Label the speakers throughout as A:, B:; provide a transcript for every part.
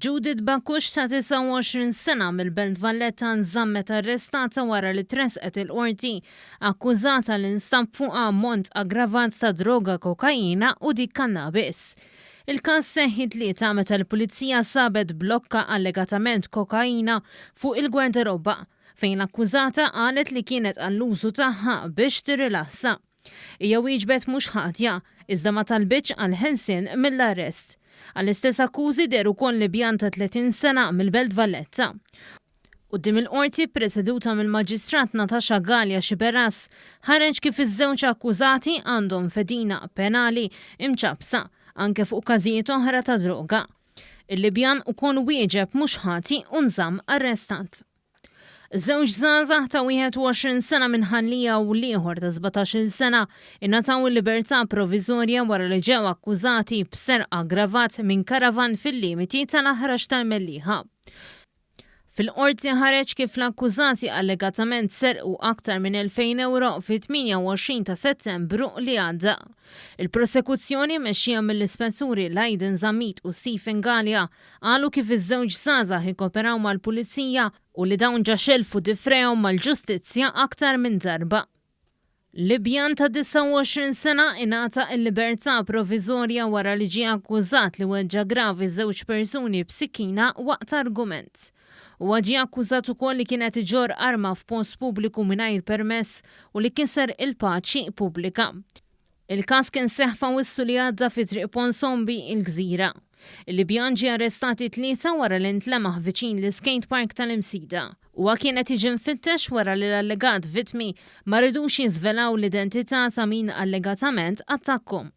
A: Judith Bakux ta' 29 sena mill-Belt Valletta nżammet arrestata wara li tressqet il-Qorti akkużata li nstab fuqha ammont aggravat ta' droga kokaina u dik kannabis. Il-każ seħħ it-Tlieta meta l-Pulizija sabet blokka allegatament kokaina fuq il-gwardarobba fejn l-akkużata qalet li kienet għall-użu tagħha biex tirrilassa. Hija wieġbet mhux ħatja, iżda ma talbitx għall-ħelsien mill-arrest. Għall-istess akkużi deher ukoll Libjan ta' 30 sena mill-Belt Valletta. Quddiem il-Qorti ppreseduta mill-Maġistrat Natasha Galea Sciberras ħareġ kif iż-żewġ akkużati għandhom fedina penali mċappsa anke fuq każijiet oħra ta' droga. Il-Libjan ukoll wieġeb mhux ħati u nżamm arrestat. Żewġ żgħażagħ ta' 21 sena minn Ħal Lija u l-ieħor ta' 17-il sena ingħataw il-libertà proviżorja wara li ġew akkużati b'serq aggravat minn karavan fil-limiti tal-Aħrax tal-Mellieħa. Fil-Qorti ħareġ kif l-akkużati allegatament serqu aktar minn 2,000 ewro fit-28 ta' Settembru li għadda. Il-prosekuzzjoni mmexxija mill-Ispetturi Lydon Zammit u Stephen Galea Qalu kif iż-żewġ żgħażagħ ikkoperaw mal-Pulizija u li dawn ġa xellfu difrejhom mal-ġustizzja aktar minn darba. Libjan ta' 29 sena ingħata l-libertà proviżorja wara li ġie akkużat li weġġa' gravi żewġ persuni b'sikkina waqt argument. Huwa ġie akkużat ukoll li kien qed iġorr arma f'post pubbliku mingħajr permess u li kiser il-paċi pubblika. Il-każ kien seħħ f'Awwissu li għadda fi Triq Ponsomby, il-Gżira. Il-Libjan ġie arrestat it-Tlieta wara li ntlemaħ viċin l-iskate park tal-Imsida. Huwa kien qed jiġi mfittex wara li l-allegat vittmi ma ridux jiżvelaw l-identità ta' min allegatament attakkhom.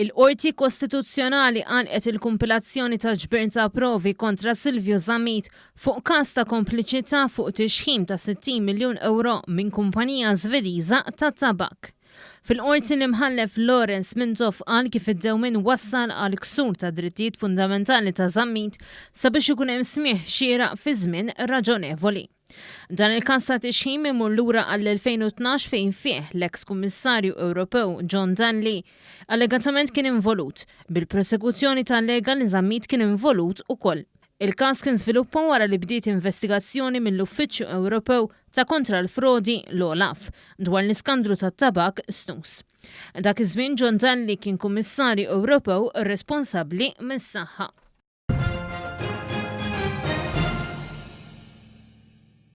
A: Il-Qorti Kostituzzjonali għalqet il-kumpilazzjoni ta' ġbir ta' provi kontra Silvio Zammit fuq każ ta' kompliċità fuq tixħim ta' 60 miljun ewro minn kumpanija Żvediża tat-tabakk. Fil-Qorti l-Imħallef Lawrence Mintoff qal kif id-dewmien wassal għal ksur tad-drittijiet fundamentali ta' Zammit sabiex ikun hemm smigħ xieraq fi żmien raġonevoli. Dan il-każ ta' tixħim imur lura għall-2012 fejn fih l-eks Kummissarju Ewropew John Dalli allegatament kien involut, bil-prosekuzzjoni tallega li Zammit kien involut ukoll. Il-każ kien żviluppa wara li bdiet investigazzjoni mill-Uffiċċju Ewropew ta' Kontra l-Frodi, l-OLAF, dwar l-iskandlu tat-tabakk snus. Dak iż-żmien John Dalli kien Kummissarju Ewropew responsabbli mis-Saħħa.